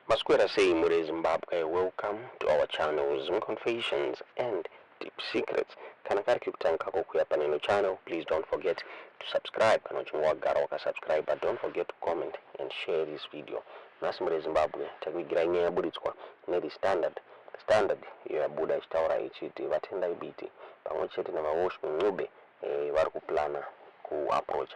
Masquera say Muri Zimbabwe, welcome to our channel Zoom Confessions and Deep Secrets. Kanakari kutanka kuya paneno channel, please don't forget to subscribe. Kanochinwagara subscribe, but don't forget to comment and share this video. Nasi Muri Zimbabwe, takigira inyaya buritswa nedi standard ya buda chitaura ichiti Vatendai Biti pamwechete na Welshman Ncube vari kuplana ku approach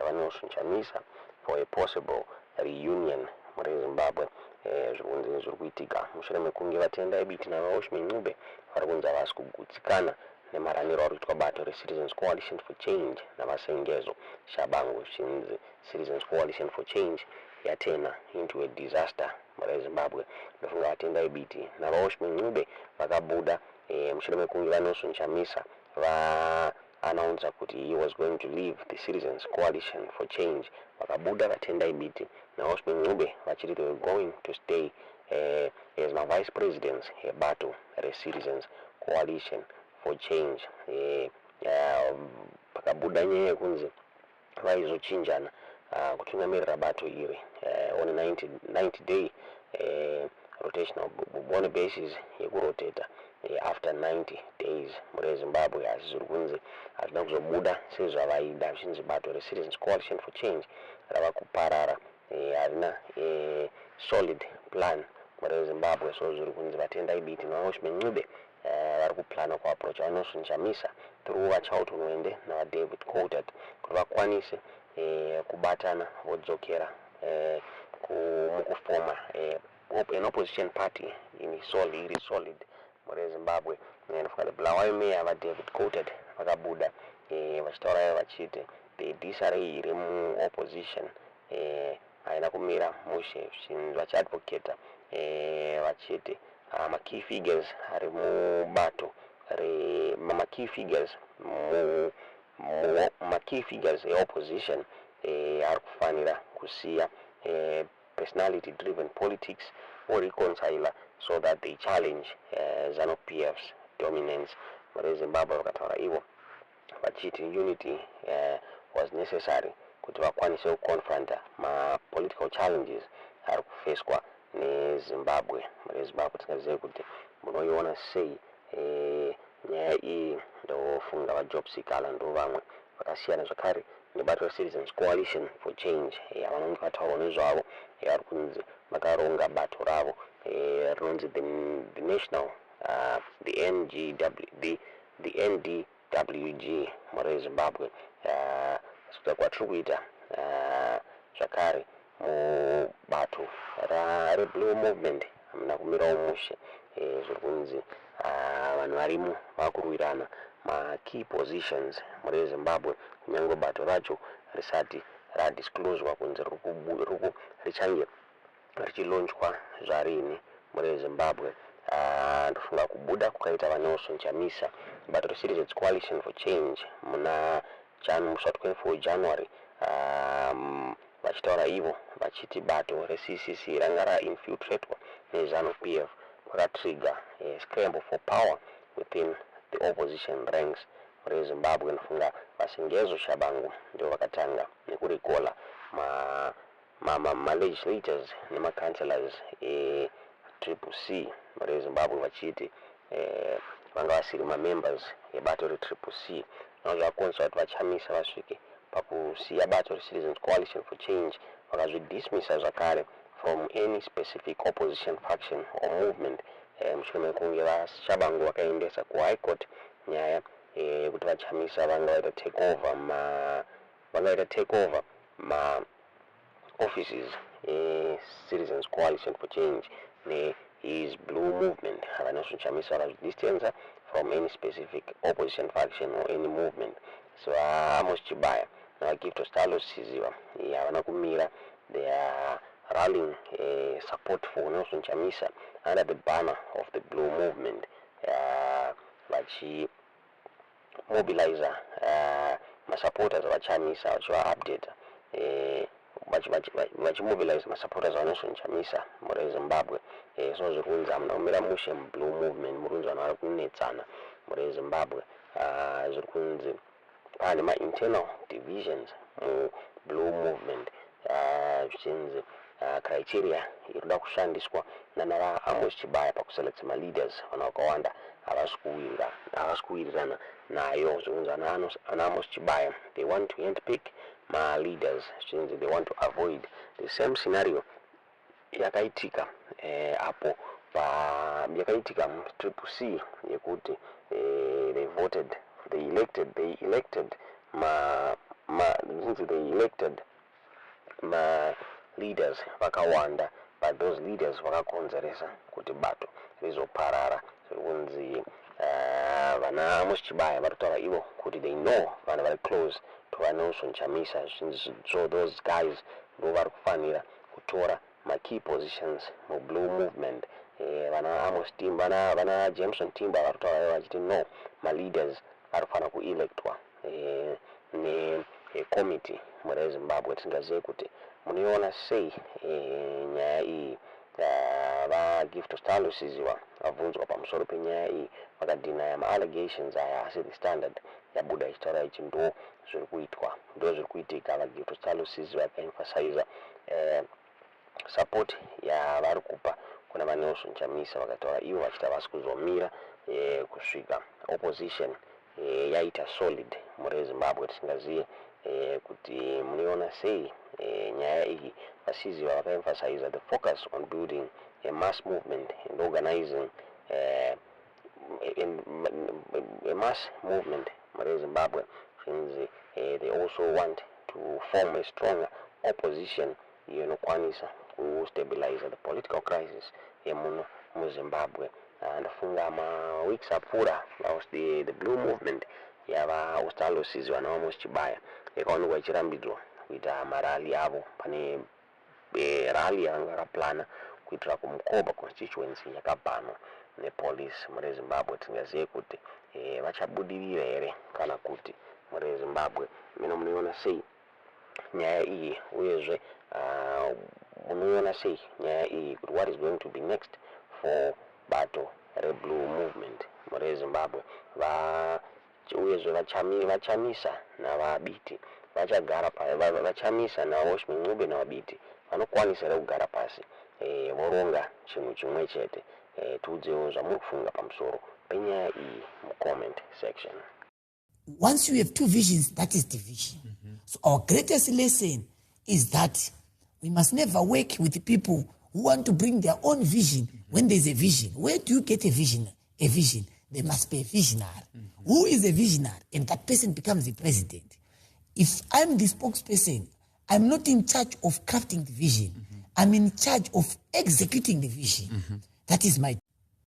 Chamisa for a possible reunion muri Zimbabwe. Zvirunzi zviri kuitika mushure mekunge Vatendai Biti na Welshman Ncube vari kunzi vasi kugutsikana nemaraniro ari kuitwa bato reCitizens Coalition for Change navasengezo shabangu chinzi Citizens Coalition for Change yatena into a disaster muri Zimbabwe. Ndofunga Vatendai Biti na Welshman Ncube vakabuda mushure mekunge Chamisa va announced that he was going to leave the Citizens Coalition for Change. Vakabuda Vatendai Biti na Welshman Ncube vachiti they were going to stay as my vice presidents battle reCitizens Coalition for Change. Pakabuda nyaya yekunzi vaizochinjana kutungamirira bato iri on a 90 day rotational on a basis yekuroteta after 90 days muri Zimbabwe. Asi zviri kunzi hazvina kuzobuda sezvavaida zvichinzi bato reCitizens Coalition for Change rava kuparara, harina solid plan muri Zimbabwe. So zviri kunzi Vatendai Biti na Welshman Ncube vari kuplana kuapproach Chamisa through vachautonoende navaDavid Coulthard kuti vakwanise kubatana vodzokera mukufoma an opposition party iri solid muri Zimbabwe. Bulawayo meya vaDavid Coulthard vakabuda vachitaura vachiti the disarray iri muopposition haina kumira mushe vachiadvocata vachiti key figures ari mubato key figures opposition ari kufanira kusiya personality driven politics or reconcile so that they challenge ZANU-PF's dominance muri Zimbabwe. Vakataura ivo vachiti unity was necessary kuti vakwanise kuconfronta political challenges ari kufeswa neZimbabwe. Muri Zimbabwe tingazive kuti munoiona sei nyaya iyi. Ndofunga vajob seeker ndo vamwe vakasiyana zvakare nebato reCitizens Coalition for Change vanonge vataura nezvavo vari kunzi vakaronga bato ravo rinonzi the national the NDWG muri Zimbabwe. Kwatiri kuita zvakare mubato reBlue Movement hamuna kumirawo mushe. Zviri kunzi vanhu varimo vakurwirana key positions muri Zimbabwe kunyange bato racho risati radiscloswa kunzi richange richilonchwa zvarini muri Zimbabwe. Ndofunga kubuda kukaita Chamisa bato reCitizens Coalition for Change muna musi 24 January vachitaura ivo vachiti bato reCCC ranga rainfiltratwa neZANU-PF kwakatrigger scramble for power within the opposition ranks muri Zimbabwe. Ndofunga vasengezo shabangu ndio vakatanga nekurikola ma legislators nema-councillors CCC muri Zimbabwe vachiti vanga vasiri ma-members ebato reCCC. Zvakakonzera kuti vaChamisa vasvike pakusiya bato reCitizens Coalition for Change vakazvidismisa zvakare from any specific opposition faction or movement. Mushure mekunge vaShabangu vakaendesa kuHigh Court nyaya yekuti vaChamisa vangaita take over ma offices Citizens Coalition for Change his Blue Movement. Chamisa vakazvidistansa from any specific opposition faction or any movement. So Amos Chibaya navaGift Stalo Siziva havana kumira. They are rallying support for Chamisa under the banner of the Blue Movement. Vachi mobilizer supporters vaChamisa vachivaupdata vachimobilize masupporters Chamisa muri Zimbabwe. So zviri kunzi hamuna kumira mushe muBlue Movement, muri kunzi vanhu vari kunetsana muri Zimbabwe. Zviri kunzi pane internal divisions muBlue Movement zvichinzi criteria iruda kushandiswa nanara Amos Chibaya pakuselect ma leaders vanakawanda havasikuwirirana nayo zvinonzi ana Amos Chibaya they want to handpick ma leaders since they want to avoid the same scenario yakaitika apo yakaitika MCCC yekuti they elected ma leaders vakawanda, but those leaders vakakonzeresa kuti bato rizoparara. Kunzi vana Amos Chibaya varitaura ivo kuti they know vanhu vari close to Welshman Chamisa, so those guys ndo vari kufanira kutora ma key positions mu blue movement. Vana Amos Timba vana Jameson Timba varitaura ivo vachiti no, ma leaders varifana kuelectwa ne committee muri Zimbabwe. Tingazive kuti munoiona sei nyaya iyi vagift staloziziwa vabvunzwa pamusoro penyaya iyi vakadhinaya ma-allegations aya asi the standard yabuda ichitaura ichi ndo zviri kuitwa, ndo zviri kuitika. Vagift staloziziwa vakaemphasiza support yavari kupa kuna vaNelson Chamisa, vakataura ivo vachita vasi kuzomira kusvika opposition yaita solid muri Zimbabwe. Tisingazive kuti munoiona sei nyaya iyi. Vasiziva vakaemphasize the focus on building a mass movement and organizing a mass movement muri Zimbabwe, since they also want to form a stronger opposition inokwanisa ku stabilize the political crisis yemuno mu Zimbabwe. And funga ma weeks apura the blue movement yava ustalosizi vana Amos Chibaya ikaonekwa ichirambidzwa kuita marali avo. Pane rally yanga raplana kuitira kumukoba constituency yakabhanwa nepolice muri Zimbabwe. Tingazive kuti vachabudirira here kana kuti muri Zimbabwe. Mina munoiona sei nyaya iyi, uyezve munoiona sei nyaya iyi kuti what is going to be next for bato reblue movement muri Zimbabwe? Uyezve vachamisa navabiti vachagara vachamisa naWelshman Ncube navabiti vanokwanisa here kugara pasi voronga chinhu chimwe chete. Tiudzewo zvamuri kufunga pamusoro penyaya iyi mucomment section. Once you have two visions, that is division. So our greatest lesson is that we must never work with the people who want to bring their own vision when there's a vision. Where do you get a vision? A vision. There must be a visionary. Who is a visionary? And that person becomes the president. If I'm the spokesperson, I'm not in charge of crafting the vision. I'm in charge of executing the vision. That is my